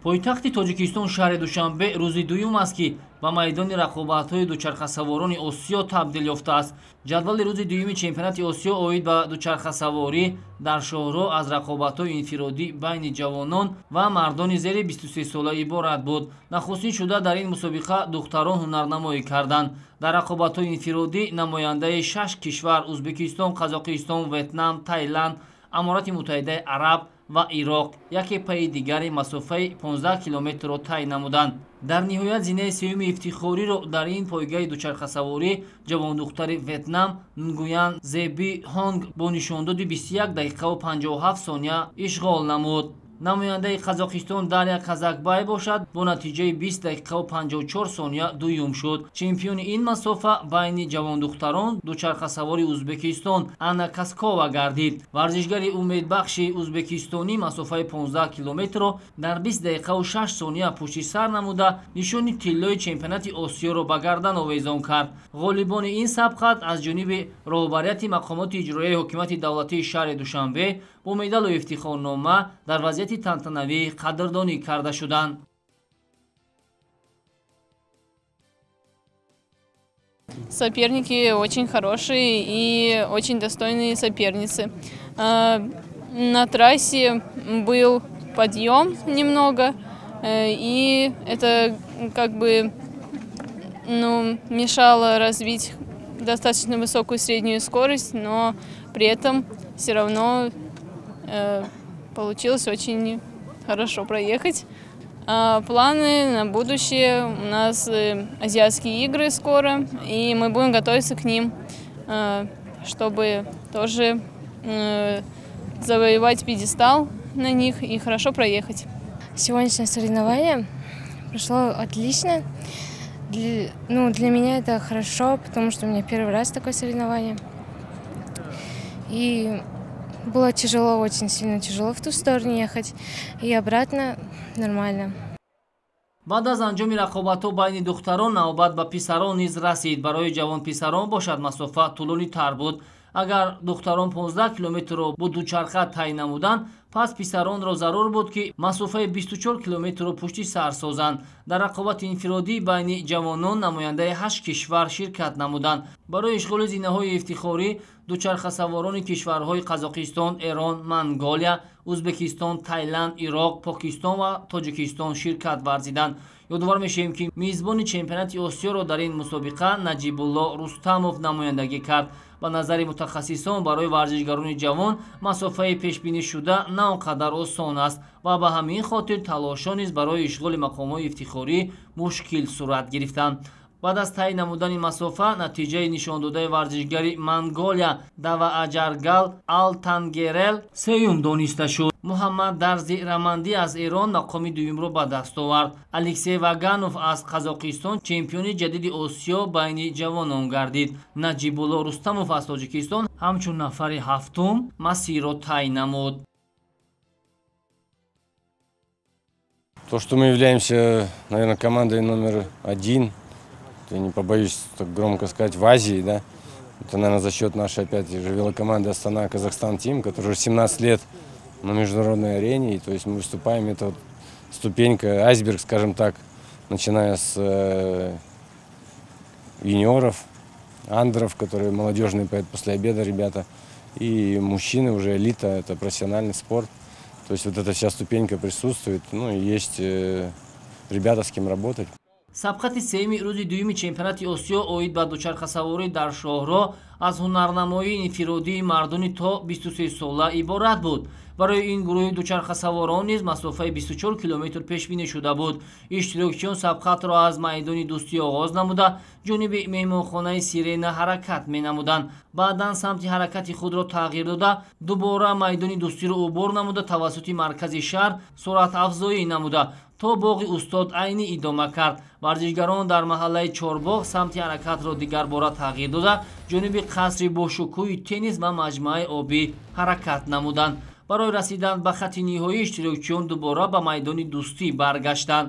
Пойтахти Тоҷикистон шаҳри Душанбе рӯзи дуюм аст, ки ба майдони рақобатҳои дучархасаворони Осиё табдил ёфтааст. Ҷадвали рӯзи дуюми чемпионати Осиё оид ба дучархасаворӣ дар шоҳроҳ аз рақобатҳои инфиродӣ байни ҷавонон ва мардони зери 23 сола иборат буд. Нахустин шуда дар ин мусобиқа духтарон ҳунарнамоӣ карданд. Дар рақобатҳои инфиродӣ намояндаи 6 кишвар Ӯзбекистон, Қазоқистон, Ветнам, Таиланд, Аморати Муттаҳидаи Араб ва Ироқ яке пайи дигари масофаи 15 километрро тай намуданд. Дар ниҳоят зинаи сеюми ифтихориро дар ин пойгаи дучархасаворӣ ҷавондухтари Ветнам Нгуян Зеби Ҳонг бо нишондоди 21 дақиқаву 57 сония ишғол намуд. Намояндаи Қазоқистон Дарья Казакбай бошад, бо натиҷаи 20 дақиқаву 54 сония дуюм шуд. Чемпиони ин масофа байни ҷавондухтарон дучархасавори Ӯзбекистон Анна Каскова гардид. Варзишгари умедбахши ӯзбекистонӣ масофаи 15 километрро дар 20 дақиқаву 6 сония пушти сар намуда, нишони тиллои чемпионати Осиёро ба гардан овезон кард. Ғолибони ин сабқат аз ҷониби роҳбарияти мақомоти иҷроияи ҳокимияти давлатии шаҳри Душанбе бо медалу ифтихорнома дар вазъияти тантанавӣ қадрдонӣ карда шуданд. Соперники очень хорошие и очень достойные соперницы. На трассе был подъем немного, и это как бы, ну, мешало развить достаточно высокую среднюю скорость, но при этом все равно получилось очень хорошо проехать. Планы на будущее: у нас азиатские игры скоро, и мы будем готовиться к ним, чтобы тоже завоевать пьедестал на них и хорошо проехать. Сегодняшнее соревнование прошло отлично. Для меня это хорошо, потому что у меня первый раз такое соревнование. И было тяжело, очень сильно тяжело в ту сторону ехать, и обратно нормально. Баъд аз анҷоми рақобатҳо байни духтарон навбат ба писарон низ расид. Барои ҷавонписарон бошад, масофа тӯлонитар буд. Агар духтарон 15 километрро бо дучарха тай намуданд, пас писаронро зарур буд, ки масофаи 24 километрро пушти сар созанд. Дар рақобати инфиродӣ байни ҷавонон намояндаи 8 кишвар ширкат намуданд. Барои ишғоли зинаҳои ифтихорӣ дучархасаворони кишварҳои Қазоқистон, Эрон, Монголия, Ӯзбекистон, Таиланд, Ироқ, Покистон ва Тоҷикистон ширкат варзиданд. Ёдовар мешавем, ки мизбони чемпионати Осиёро дар ин мусобиқа Наҷибулло Рустамов намояндагӣ кард. Ба назари мутахассисон, барои варзишгарони ҷавон масофаи пешбинишуда на он қадар осон аст ва ба ҳамин хотир талошҳо низ барои ишғоли мақомҳои ифтихорӣ мушкил сурат гирифтанд. Баъд аз тай намудани масофа натиҷаи нишондодаи варзишгари Монголия Давааҷаргал Алтангерел сеюм дониста шуд. Муҳаммад Дарзи Рамандӣ аз Эрон мақоми дуюмро ба даст овард. Алексей Ваганов аз Қазоқистон чемпиони ҷадиди Осиё байни ҷавонон гардид. Наҷибулло Рустамов аз Тоҷикистон ҳамчун нафари ҳафтум масирро тай намуд. То, что мы являемся, наверное, командой номер один, я не побоюсь так громко сказать, в Азии, да, это, наверное, за счет нашей, опять же, велокоманды Астана Казахстан Тим, которая уже 17 лет на международной арене, и, то есть мы выступаем, это вот ступенька, айсберг, скажем так, начиная с юниоров, андеров, которые молодежные поедут после обеда, ребята, и мужчины уже элита, это профессиональный спорт, то есть вот эта вся ступенька присутствует, ну и есть ребята, с кем работать. Сабқати сеюми рӯзи дуюми чемпионати Осиё оид ба дучархасаворӣ дар шоҳроҳ аз ҳунарнамоии инфиродии мардони то 23 сола иборат буд. Барои ин гурӯҳи дучархасаворон низ масофаи 24 километр пешбинӣ шуда буд. Иштирокчиён сабқатро аз майдони дӯстӣ оғоз намуда, ҷониби меҳмонхонаи Сирена ҳаракат менамуданд. Баъдан самти ҳаракати худро тағйир дода, дубора майдони дӯстиро убур намуда, тавассути маркази шаҳр суръатафзоӣ намуда то боғи устод Айнӣ идома кард. Варзишгарон дар маҳаллаи Чорбоғ самти ҳаракатро дигарбора тағйир дода, ҷониби қасри бошукӯҳи теннис ва маҷмӯаи обӣ ҳаракат намуданд. Барои расидан ба хатти ниҳоӣ иштирокчиён дубора ба майдони дӯстӣ баргаштанд.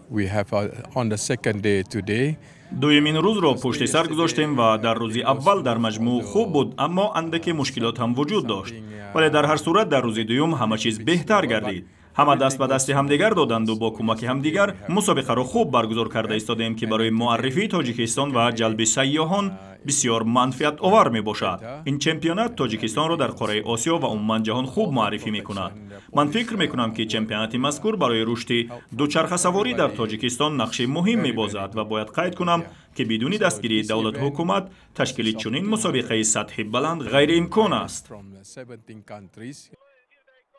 We have on the second day today. Дуюмин рӯзро пушти сар гузоштем ва дар рӯзи аввал дар маҷмӯъ хуб буд, аммо андаке мушкилот ҳам вуҷуд дошт. Вале дар ҳар сурат дар рӯзи дуюм ҳама чиз беҳтар гардид. Ҳама даст ба дасти ҳамдигар доданду бо кӯмаки ҳамдигар мусобиқаро хуб баргузор карда истодем, ки барои муаррифии Тоҷикистон ва ҷалби сайёҳон бисёр манфиатовар мебошад. Ин чемпионат Тоҷикистонро дар қораи Осиё ва умуман ҷаҳон хуб муаррифӣ мекунад. Ман фикр мекунам, ки чемпионати мазкур барои рушди дучархасаворӣ дар Тоҷикистон нақши муҳим мебозад ва бояд қайд кунам, ки бидуни дастгирии давлату ҳукумат ташкили чунин мусобиқаи сатҳи баланд ғайриимкон аст.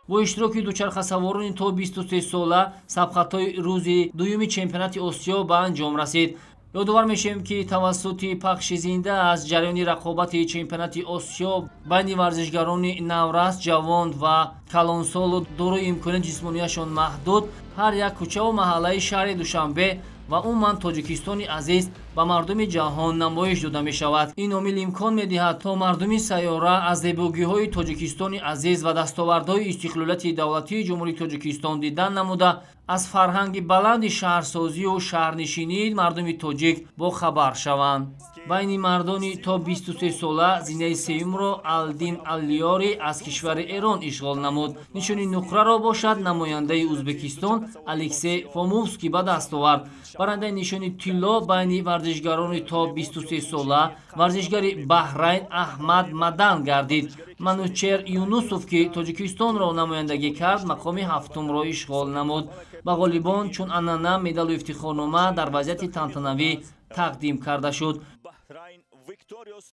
Бо иштироки дучархасаворони то 23 сола сабқатҳои рӯзи дуюми чемпионати Осиё ба анҷом расид. Ёдовар мешавем, ки тавассути пахши зинда аз ҷараёни рақобати чемпионати Осиё байни варзишгарони наврас, ҷавон ва калонсолу дорои имконияти ҷисмонияшон маҳдуд ҳар як кӯчаву маҳаллаи шаҳри Душанбе ва умуман Тоҷикистони азиз ба мардуми ҷаҳон намоиш дода мешавад. Ин омил имкон медиҳад, то мардуми сайёра аз зебогиҳои Тоҷикистони азиз ва дастовардҳои истиқлолияти давлатии Ҷумҳурии Тоҷикистон дидан намуда, аз фарҳанги баланди шаҳрсозию шаҳрнишинии мардуми тоҷик бохабар шаванд. Байни мардони то 23 сола зинаи сеюмро Алдин Аллиёрӣ аз кишвари Эрон ишғол намуд. Нишони нуқраро бошад намояндаи Ӯзбекистон Алексей Фомовский ба даст овард. Барандаи нишони тилло байни варзишгарони то 23 сола варзишгари Баҳрайн Аҳмад Мадан гардид. Манучер Юнусов, ки Тоҷикистонро намояндагӣ кард, мақоми ҳафтумро ишғол намуд. Ба ғолибон чун анъана медалу ифтихорнома дар вазъияти тантанавӣ тақдим карда шуд.